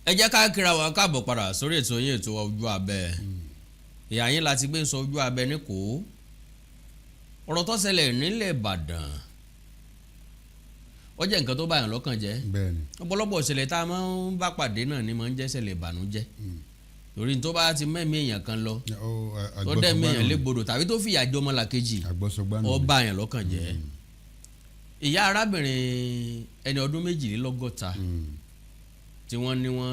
Ẹ jẹ́ ká kíra wa káàbọ̀ padà sórí ètò yín, ètò Ojú Abẹ. Ìyá yín láti gbé ń sọ ojú abẹ ní kò. Ọ̀rọ̀ tó ṣẹlẹ̀ nílẹ̀ Ìbàdàn, ó jẹ́ nǹkan tó bá yàn lọ́kàn jẹ́. Ọ̀pọ̀lọpọ̀ ìṣẹ̀lẹ̀ tá a máa ń bá pàdé náà ni máa ń jẹ́ ìṣẹ̀lẹ̀ ìbànújẹ́, torí tó bá ti mẹ́mí èèyàn kan lọ, tó dẹ́mi èèyàn légbodò tàbí tó fìyà jẹ ọmọlàkejì, ó bá yàn lọ́kàn jẹ́. Ìyá arábìnrin ẹni ọdún 62 tí wọ́n ní wọ́n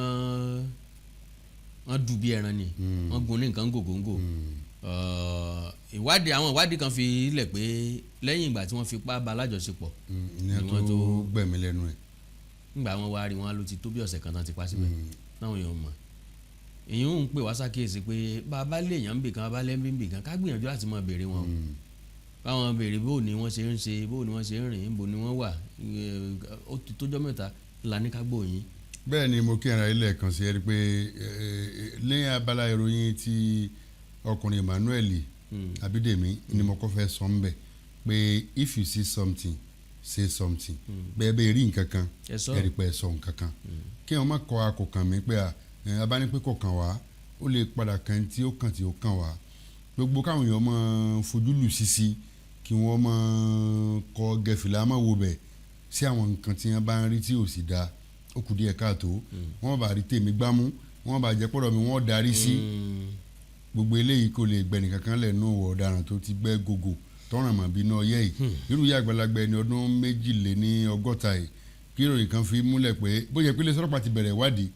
dù bí ẹran ni, wọ́n gun ní nǹkan gògóńgò. Ìwádìí, àwọn ìwádìí kan fi lẹ̀ pé lẹ́yìn ìgbà tí wọ́n fipá bá alájọṣepọ̀ ní ni wọ́n tó gbẹ̀mí lẹ́nu ẹ̀. Nígbà wọn wá rí wọn ló ti tó bí ọ̀sẹ̀ kan tán ti pa síbẹ̀ táwọn èèyàn mọ̀. Èyí ń pè wá ṣàkíyèsí pé bàbá lè yàn ń bì kan, bàbá lẹ́ńbí ń bì kan, ká gbìyànjú láti máa béèrè wọn o, káwọn béèrè bó ni wọ́n ṣe ń ṣe, bó ni wọ́n ṣe ń rìn, bó ni wọ́n wà. Ó ti tójọ́ 3 la ní ká gbóyin. Bẹ́ẹ̀ ni, mo kí ara ilé kan sí ẹ rí i pé lẹ́yìn abala ìròyìn ti ọkùnrin Emmanuel Abídèmí ni mo kọ́ fẹ́ sọ ń bẹ̀ pé if you see something, say something. Bẹ́ẹ̀ bẹ́ẹ̀ rí nǹkan kan, ẹ sọ. Ẹ rí pé ẹ sọ nǹkan kan, kí wọ́n má kọ akọ̀kàn mi pé abánípé kọ̀ọ̀kan wá, ó lè padà kan tí ó kàn tí ó kàn wá. Gbogbo káwọn èèyàn máa fojú lù sísí, kí wọ́n máa kọ gẹ̀fìlà, máa wo bẹ̀ sí àwọn nǹkan tí wọ́n bá ń rí tí ò sì dáa, ó kù díẹ̀ káàtó. Wọ́n bá rí tèmi gbámú, wọ́n bá jẹ́ pọ̀rọ̀ mi wọ́n darí sí. Gbogbo eléyìí kò lè gbẹ̀nì kankan lẹ̀ nù ọ̀daràn tó ti gbẹ́ gògò tọ́ràn mọ̀ bí iná ọyẹ́ yìí. Irú ìyá àgbàlagbà ẹni ọdún 62 yìí, kí ìròyìn kan fi múlẹ̀ pé bó jẹ́ pé iléeṣẹ́ ọlọ́pàá ti bẹ̀rẹ̀ ìwádìí,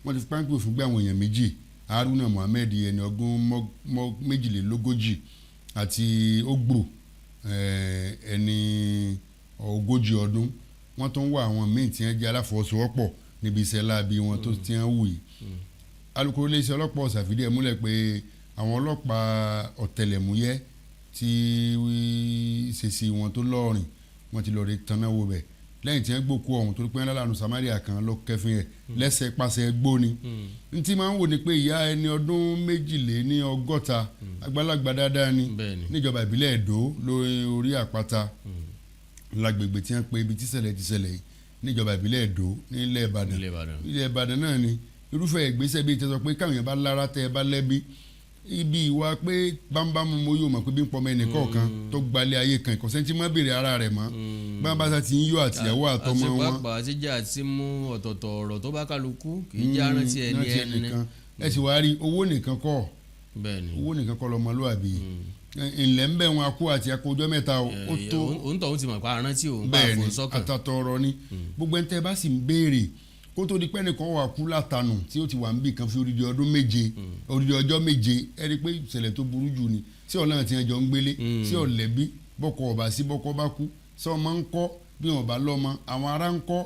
wọ́n ti fi páńpẹ́ òfin gbé àwọn èèyàn méjì, Haruna Muhammed ẹni ọdún 42 àti Ogbò ẹni 40 ọdún. Wọ́n tún wá àwọn míì tí wọ́n jẹ́ aláfọwọ́sowọ́pọ̀ níbi iṣẹ́ láabi wọn tó ti ń wù yìí. Alukoro iléeṣẹ́ ọlọ́pàá ṣàfidí ẹ̀ múlẹ̀ pé àwọn ọlọ́pàá ọ̀tẹlẹ̀múyẹ́ tí ṣèṣì wọn tó lọ́ọ̀rìn, wọ́n ti lọ́ọ́ rí tanná wo bẹ̀ lẹ́yìn tí wọ́n gbókú ọ̀hún, torí pé ńlá lànà Samaria kan ló kẹfìn ẹ̀ lẹ́sẹ̀ pàṣẹ gbóni. N tí máa ń wò ni pé ìyá ẹni ọdún 62, àgbàlagbà dáadáa ni, níjọba ìbílẹ̀ Ẹ̀dó lórí orí àpáta lágbègbè tí wọ́n pe ibi tí ṣẹlẹ̀ ti ṣẹlẹ̀ yìí, níjọba ìbílẹ̀ Ẹ̀dó nílẹ̀ Ìbàdàn. Nílẹ̀ Ìbàdàn. Ilẹ̀ Ìbàdàn náà ni. Irúfẹ́ ìgbésẹ̀ bíi tẹ́sọ pé káwọn èèyàn bá lára tẹ́ ẹ bá lẹ́bí ibi ìwà pé bámbámú mo yóò mọ̀ pé bí ń pọmọ ẹnì kọ̀ọ̀kan tó gbalẹ̀ ayé kan, ìkọ̀sẹ́ tí má béèrè ara rẹ̀ mọ́, bámbá sá ti ń yọ àtìyàwó àtọmọ àti wọn. Pàápàá àtijọ́ àti mú ọ̀tọ̀ọ̀tọ̀ ọ̀rọ̀ tó bá kálukú kì í já rántí ẹni rántí ẹni. ẹnìkan. Ẹ sì wá rí, owó nìkan kọ́, owó nìkan kọ́ lọ́mọlúwàbí ńlẹ̀ ń bẹ̀ wọn akú àti akójọ́ mẹ́ta o, ó tó. Òun tó ti mọ̀ pa rántí òun pa Bẹ́ẹ̀ ni. àfò sọ́kàn. Àtàtọ̀ ọ̀rọ̀ ni. Gbogbo ẹni tẹ́ bá sì ń béèrè kó tó di pé ẹnìkan wà kú látànù tí ó ti wà níbì kan fi odidi ọdún 7, odidi ọjọ́ 7, ẹ rí i pé ìṣẹ̀lẹ̀ tó burú jù ni sí ọ̀la tí wọ́n jọ ń gbélé sí ọ̀lẹ́bí, bọ́kọ ọ̀bà sí bọ́kọ bá kú, sọ ọmọ ń kọ́, bí wọn bá lọ́mọ, àwọn ará ń kọ́.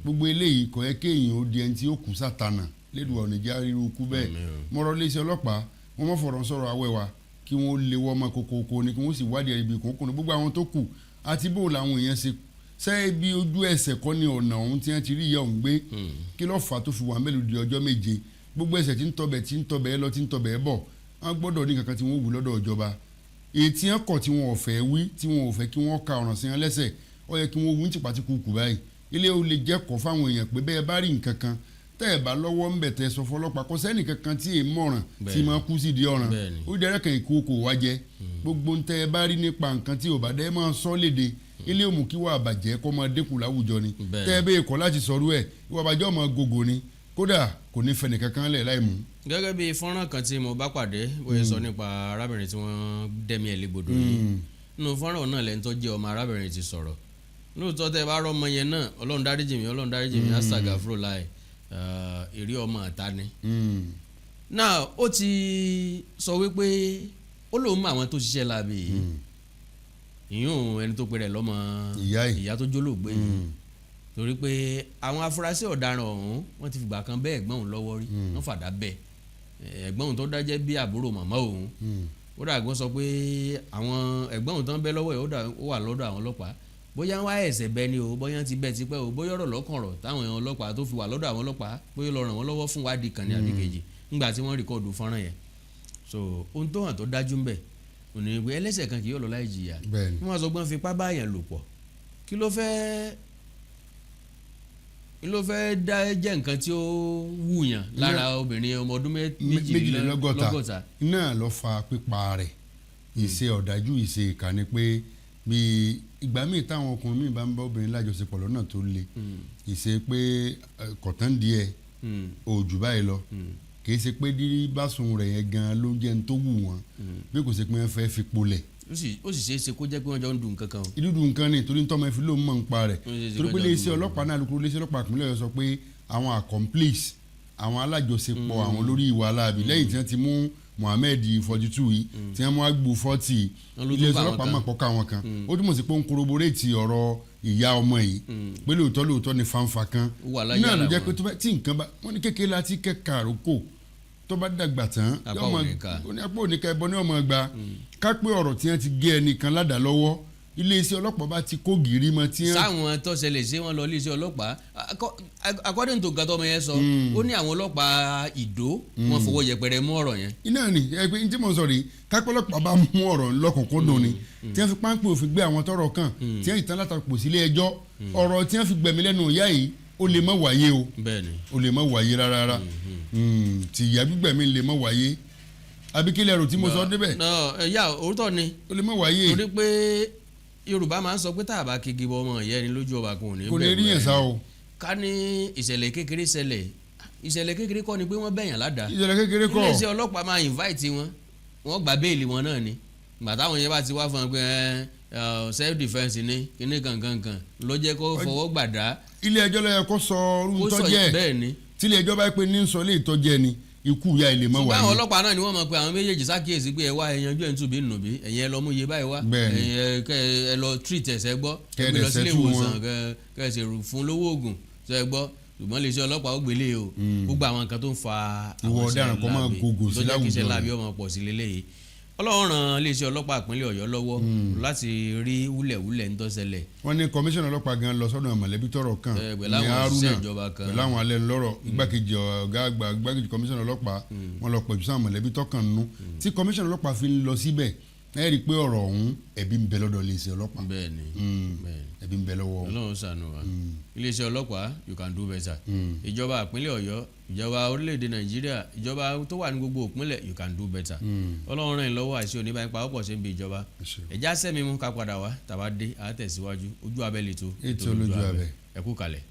Gbogbo eléyìí kò yẹ kéèyàn ó di ẹni tí ó kú sátánà lédùn ọ̀nìjà ríru kú bẹ́ẹ̀. Mọ̀rọ̀ iléeṣẹ́ ọlọ́pàá, wọ́n mọ̀ fọ̀rọ̀ sọ̀rọ̀ awẹ́wà, kí wọ́n lé wọ́n mọ́ kokoko ni, kí wọ́n sì wádìí ibi kòókòó gbogbo àwọn tó kù àti bó làwọn èèyàn ṣe ṣé ibi ojú ẹsẹ̀ kọ́ ni ọ̀nà ọ̀hún tí wọ́n ti rí ìyá òun gbé. Kí ló fà á tó fi wà mélòó di ọjọ́ 7? Gbogbo ẹsẹ̀ tí ń tọbẹ̀, tí ń tọbẹ̀ lọ, tí ń tọbẹ̀ bọ̀, wọ́n gbọ́dọ̀ ní kankan tí wọ́n wù lọ́dọ̀ ìjọba, èyí tí wọ́n kọ̀, tí wọ́n ò fẹ́ wí, tí wọ́n ò fẹ́ kí wọ́n ka ọ̀ràn sí wọn lẹ́sẹ̀. Ó yẹ kí wọ́n wú ní tìpátìkúùkù báyìí. Ilé ó lè jẹ́kọ̀ọ́ fáwọn èèyàn pé bẹ́ẹ̀ bá rí nǹkan kan, tẹ́ ẹ̀ bá lọ́wọ́ ń bẹ̀, tẹ́ sọ fọlọ́pàá. Kò sẹ́nì kankan tí èè mọ̀ràn tí máa kú sí di ọ̀ràn. Ó dẹ́rẹ́ kan ìkókò wá jẹ. Gbogbo ń tẹ́ ẹ bá rí nípa nǹkan tí ò bá dẹ́ máa sọ léde, ilé òmù kí wà bàjẹ́ kó máa dínkù láwùjọ ni. Tẹ́ ẹ bẹ́ẹ̀ kọ́ láti sọ̀rọ̀ ẹ̀, ìwà bàjẹ́ ọmọ gògò ni, kódà kò ní fẹ́ nìkankan lẹ̀ láì mú. Gẹ́gẹ́ bí fọ́nrán kan tí mo bá pàdé, bóyá sọ nípa arábìnrin tí wọ́n dẹ́mi ẹ̀ légbodò yìí, nínú fọ́nrán náà lẹ́ni tó jẹ́ ọmọ arábìnrin ti sọ̀rọ̀. Lóòótọ́, tẹ́ ẹ bá rọ́mọ yẹn náà, Ọlọ́run dáríjì mí, Ọlọ́run dáríjì mí, astagafuro láì èrè ọmọ àta ni. Náà ó ti sọ wípé ó lóun mọ àwọn tó ṣiṣẹ́ láabi yìí, ìyún ẹni tó pe rẹ̀ lọ́mọ ìyá yìí. Ìyá tó jólóògbé yìí, torí pé àwọn afurasí ọ̀daràn ọ̀hún, wọ́n ti fìgbà kan bẹ́ ẹ̀gbọ́n òun lọ́wọ́ rí, wọ́n fàdá bẹ́ ẹ̀gbọ́n òun tó dájẹ́ bí àbúrò màmá òun. Ó dàgbọ́n sọ pé àwọn ẹ̀gbọ́n òun tán bẹ́ lọ́wọ́ ẹ̀, ó wà lọ́dọ̀ àwọn ọlọ́pàá. Bóyá wọ́n á ẹ̀sẹ̀ bẹ́ ni o, bóyá ti bẹ́ tipẹ́ o, bóyá ọ̀rọ̀ lọ́kàn rọ̀ táwọn ọlọ́pàá tó fi wà lọ́dọ̀ àwọn ọlọ́pàá, bóyá lọ ràn wọ́n lọ́wọ́ fún wádìí kan ní àbí kejì ńgbà tí wọ́n record fọ́nrán yẹn. So ohun tó hàn tó dájú ńbẹ̀ òní pé ẹlẹ́ṣẹ̀ kan kì yóò lọ láì jìyà. Wọ́n sọ pé wọ́n fipá báyàn lò pọ̀, kí ló fẹ́ Ló fẹ́ dá jẹ́ nǹkan tí ó wùyàn lára obìnrin ọmọ ọdún 62 méjìlélọ́gọ́ta. Náà ló fa pípa rẹ̀. Ìṣe ọ̀dájú, ìṣe ìkà ni pé bí ìgbà míì táwọn ọkùnrin míì bá ń bá obìnrin lájọṣepọ̀ lọ́nà tó le, ìṣe pé kọ̀tán díẹ̀ òjù báyìí lọ, kì í ṣe pé dírí bá sùn rẹ̀ yẹn gan ló jẹ́ ní tó wù wọ́n, bí kò ṣe pé wọ́n fẹ́ fi polẹ̀. Ó sì ṣeé ṣe kó jẹ́ pé wọ́n jọ ń dùn nǹkan kan o. Ìdúdú nǹkan ni, torí tọ́mọ ẹ̀fí ló ń mọ̀ ń pa rẹ̀. Ó ṣeé ṣe Torí pé kó jọ iléeṣẹ́ dùn. ọlọ́pàá náà, alukoro iléeṣẹ́ ọlọ́pàá ìpínlẹ̀ Ọ̀yọ́ sọ pé àwọn accomplice, àwọn alájọṣepọ̀ àwọn lórí ìwà aláàbí, lẹ́yìn tí wọ́n ti mú Mohammed 42 yìí, tí wọ́n mú Agbo 40, Wọ́n ló tún iléeṣẹ́ kó àwọn ọlọ́pàá kan. mọ̀ pọ̀ ká àwọn kan. Ó túmọ̀ sí pé ó ń corroborate ọ̀rọ̀ ìyá ọmọ yìí pé lóòótọ́ lóòótọ́ ni fanfa kan Ó wà láyé náà ló ara jẹ́ pé wọn. tó bá tí nǹkan bá wọ́n ní kékeré láti kẹ́ka àrókò, tó bá dàgbà tán, Apá yóò ò máa- ní ká. ó ní apá ò ní ká, ẹbọ ní ọmọ gba. Ká pé ọ̀rọ̀ tí wọ́n ti gé ẹnìkan ládàá lọ́wọ́, iléeṣẹ́ ọlọ́pàá bá ti kó gìrì mọ́ tí wọ́n Sáwọn tó ṣẹlẹ̀ ṣé wọ́n lọ iléeṣẹ́ ọlọ́pàá? According to nǹkan tọ́mọ yẹn sọ, ó ní àwọn ọlọ́pàá Ìdó, wọ́n fọwọ́ yẹpẹrẹ mú ọ̀rọ̀ yẹn. Iná ni ẹ pé tí mo sọ rèé, kápẹ́ ọlọ́pàá bá mú ọ̀rọ̀ ńlọkùnkúndùn ni, tí wọ́n fi páńpẹ́ òfin gbé àwọn tọ́rọ̀ kàn, tí wọ́n ìtàn látàpọ̀ sílé ẹjọ́, ọ̀rọ̀ tí wọ́n fi gbẹ̀mí lẹ́nu ìyá yìí, ó lè má wáyé o. Ó lè má wáyé rárá rárá. Tí ìyá gbígbẹ̀mí lè má wáyé, àbí kí lẹ rò tí mo sọ débẹ̀? Náà ẹ yá, òótọ́ ni. Ó lè má wáyé. Torí pé Yorùbá máa ń sọ pé tá a bá kegi bọ ọmọ ìyá ẹni lójú, ọba kan ò ní Kò ní bẹ̀rù rí yẹn ẹni. sá o. Ká ní ìṣẹ̀lẹ̀ kékeré ṣẹlẹ̀, ìṣẹ̀lẹ̀ kékeré kọ́ ni pé wọ́n bẹ̀yàn ládàá. Ìṣẹ̀lẹ̀ kékeré kọ́. Iléeṣẹ́ ọlọ́pàá máa invite wọn, wọ́n gba béèlì wọn náà ni. Ìgbà táwọn yẹn bá ti wá fún wọn pé ẹ self defence ni kíní kankankan ló jẹ́ kó fọwọ́ gbàdá. Ilé ẹjọ́ ló yẹ kó sọ orú Kó sọ tọ́jẹ́. Bẹ́ẹ̀ ni. Tí ilé ẹjọ́ bá pé ní sọ ilé ìtọ́jẹ́ ni, ikú ìyá ilé mọ́ Ṣùgbọ́n àwọn wáyé. ọlọ́pàá náà ni wọ́n mọ̀ pé àwọn méjèèjì ṣàkíyèsí pé ẹ wá, ẹ yanjú ẹ̀ ń tùbí nùbí, ẹ̀yin ẹ lọ mú iye báyìí wá. Ẹ̀yin ẹ kẹ́ ẹ lọ treat ẹ̀sẹ̀ gbọ́, Kẹ́ ẹ ẹ gbé lọ dẹ̀ sílé settle ìwòsàn, wọn. kẹ́ ẹ ṣe fún lówó oògùn ṣe gbọ́. Ṣùgbọ́n lè ṣe ọlọ́pàá ó gbélé o. Gbogbo àwọn nǹkan tó ń fa Ìwà àwọn ọ̀daràn iṣẹ́ kó máa láabi gògò sí tó jẹ́ kí iṣẹ́ láwùjọ láabi ni. ọmọ pọ̀ sí lélẹ́yìí. Ọlọ́run ràn iléeṣẹ́ ọlọ́pàá ìpínlẹ̀ Ọ̀yọ́ lọ́wọ́ láti rí wúlẹ̀wúlẹ̀ ń tó ṣẹlẹ̀. Wọ́n ní kọmíṣánná ọlọ́pàá gan lọ sọ́dọ̀ mọ̀lẹ́bí tọ́rọ̀ kàn Pẹ̀lú ní àwọn Haruna, òṣìṣẹ́ ìjọba kan. Pẹ̀lú àwọn alẹ́ lọ́rọ̀, igbákejì ọ̀gá àgbà, igbákejì kọmíṣánná ọlọ́pàá, wọ́n lọ pẹ̀lú sáwọn mọ̀lẹ́bí tọ́kàn nù. Tí kọmíṣánná ọlọ́pàá fi ń lọ síbẹ̀, ẹ rí i pé ọ̀rọ̀ ọ̀hún, ẹ̀bi ń bẹ lọ́dọ̀ iléeṣẹ́ ọlọ́pàá. Bẹ́ẹ̀ni. Ẹ̀bi ń bẹ lọ́wọ́ wọn. Ọlọ́run ṣàánú wa. Iléeṣẹ́ ọlọ́pàá, you can do better. Ìjọba ìpínlẹ̀ Ọ̀yọ́, ìjọba orílẹ̀-èdè Nàìjíríà, ìjọba tó wà ní gbogbo ìpínlẹ̀, you can do better. Ọlọ́run ràn yín lọ́wọ́. Àìsí oníbàá ipa ọ̀pọ̀ ṣe ń bi ìjọba. Ẹ ṣeun. Ẹ̀já sẹ́mi mú ká padà wá tàbá dé, àá tẹ̀síwájú. Ojú abẹ́ lè tó. Ètò Lójú Abẹ. Ẹ kú kalẹ̀.